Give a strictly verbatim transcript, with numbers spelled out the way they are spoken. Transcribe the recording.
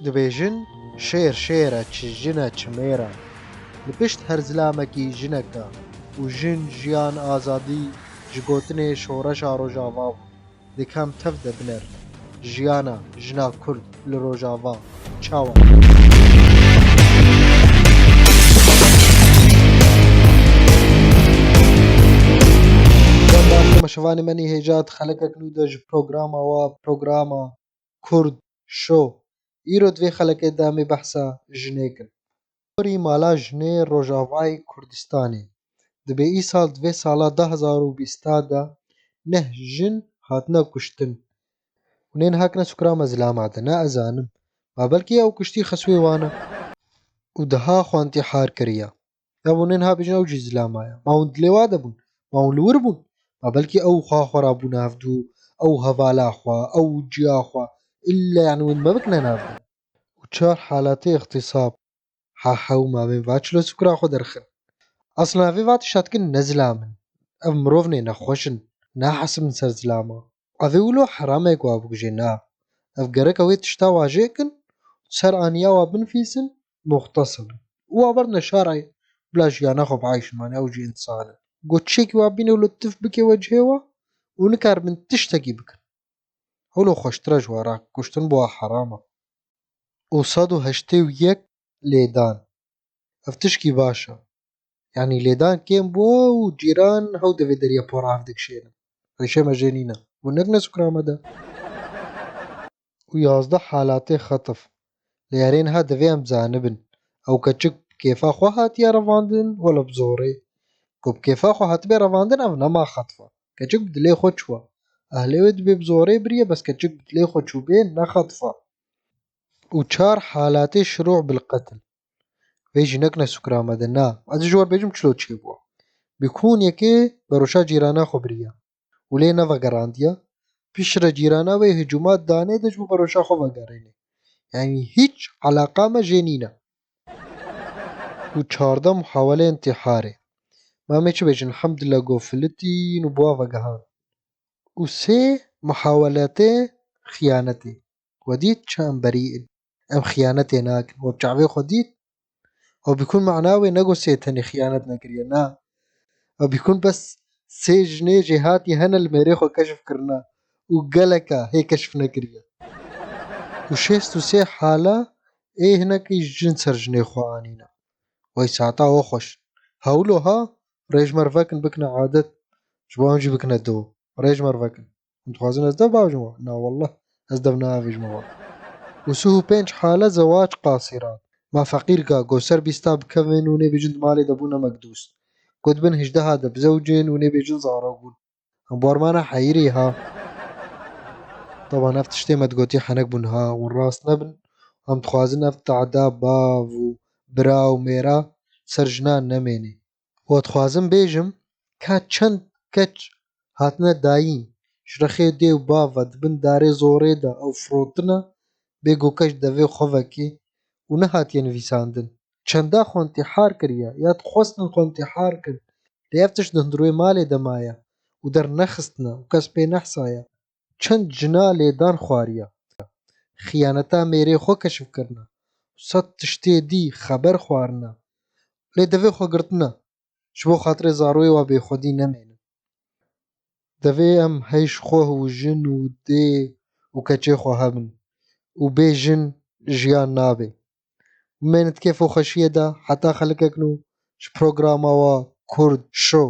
Dibêjin, şêr şêr e, çi jin e, çi mêr e. Li pişt her zilamekî jinek e û jin, jiyan, azadî ji gotinê şoreşa Rojava bû. Dê ka em tev de biner. Jiyana jina Kurd li Rojava çawa? Dem baş, temaşevanê me nî hêja di xelekek nû de ji programa wa, programa Kurd Show. Îro di vê xelekê de em ê behsa jinê kin. Gorî mala jinê Rojavayê Kurdistanê. Dibê îsal di vê sala du hezar û bîsta de neh jin hatine kuştin. Hûn ê niha kine sukra me zilama de, ne ez zanim. Ma belkî ew kuştî xesûyê wan e û diha xwe întîhar kiriye. Ya hûn ê niha bêjin ew jî zilama ye. Ma hûn dilê wa de bûn? Ma hûn li wir bûn? Ma belkî ew xwe xwe rabûne hevdû, ew hevala xwe, ew ciya xwe. Îlle, yani, hûn me bikine navdin. Û çar halatê îxtîsab. Ha hew ma bên va çilo sukra xwe derxin. Aslina vê va tişta dikin ne zilam in. Ev mirovnê nexweş in. Nahesib in ser zilama. Ev ê wilo heramek wa bikujê, na. Ev gerek ew ê tişta wa jê kin, ser aniya wa binivîsin, muxtasib in. Û wa berdine şarê, bila jiyana xwe biayşin, mane ew jî însan in. Got çiyekî wa bîne wilo tif bike wecihê wa û nikaribin tiştekî bikin. Wilo xweştir e ji wa re, kuştin bi wa heram e. Û sed û heştê û yek lêdan. Ev tişkî baş e. Yanî lêdan kêm bû û cîran hew devê derya por av dikişênin. Rêşê me jê nîne. Hûn nekine sukra me de. Û yazdeh halatê xetif. Lê erê niha divê em zanibin. Ew keçik bi kêfa xwe hatiye revandin, wela bi zorê? Ku bi kêfa xwe hatibe revandin, ev nema xetf e. Keçik bi dilê xwe çû e. Ehlê wê dibê bi zorê biriye, bes keçik bi dilê xwe çûbê ne xetf e. Û çar halatê şirû bil qetl. Vê jî nekine sukra me de, na. Ez ji we bêjim çilo çêbû. Bîkûn yekê beroşa cîrana xwe biriye û lê nevegerandiye. Piştre cîrana wê hicûma danê de ji bo beroşa xwe vegerêne. Yanî hîç eleqa me jê nîne. Û çardeh muhawele întîharê. Ma em ê çi bêjin? Elhamdulillah, go filitîn û bi wa vegehan. Û sê muhawelatê xiyanetê. We dît çi em berî in. Em xiyanetê nakin. We bi çavê xwe dît? Ew bîkûn mana wê ne ku sê tenê xiyanet nekiriye, na. Ew bîkûn bes sê jinê jêhatî hene li mêrê xwe keşf kirine û geleka hê keşf nekiriye. Û şêst û sê hala ê hinekî jin ser jinê xwe anîne. Wey saeta o xweş. Hewlo ha, rêj me r' vekin bikine adet, ji bo em jî bikine do. Rêj me r' vekin. Em dixwazin ez dev bavêjim we? Na wallah, ez dev navêjim we. Û sih û pênc hale zewac qasirat. Ma feqîrka ku ser bîsta bikevin û nêbêjin di malê de bûne mekdûs. Ku di bin hejdeha de bizewicin û nêbêjin zarok bûn. Em warmana heyirî ha. Taban ev tiştê me digotî henek bûn ha, hûn rast nebin. Em dixwazin ev teda bav û bira û mêra ser jinan nemêne. Û dixwazim bêjim, ka çend keç hatine dayîn, ji rexê dê û bav ve di bin darê zorê de ew firotine, bê ku keç devê xwe vekê û nehatiye nivîsandin. Çenda xwe întîhar kiriye, ya dixwestin xwe întîhar kin, lê ev tişt di hundirê malê de maye û dernexistine û kes pê nehsaye. Çend jina lêdan xwariye. Xiyaneta mêrê xwe keşif kirine. Sed tiştê dî xeber xwarine. Lê devê xwe girtine. Ji bo xatirê zaroyê wa bêxwedî nemênin. Devê em hey ji xwe û jin û dê û keçê xwe hebin û bê jin jiyan nabe. Mênin di kêf û xweşiyê de heta xelkek nû ji programa wa Kurd Show.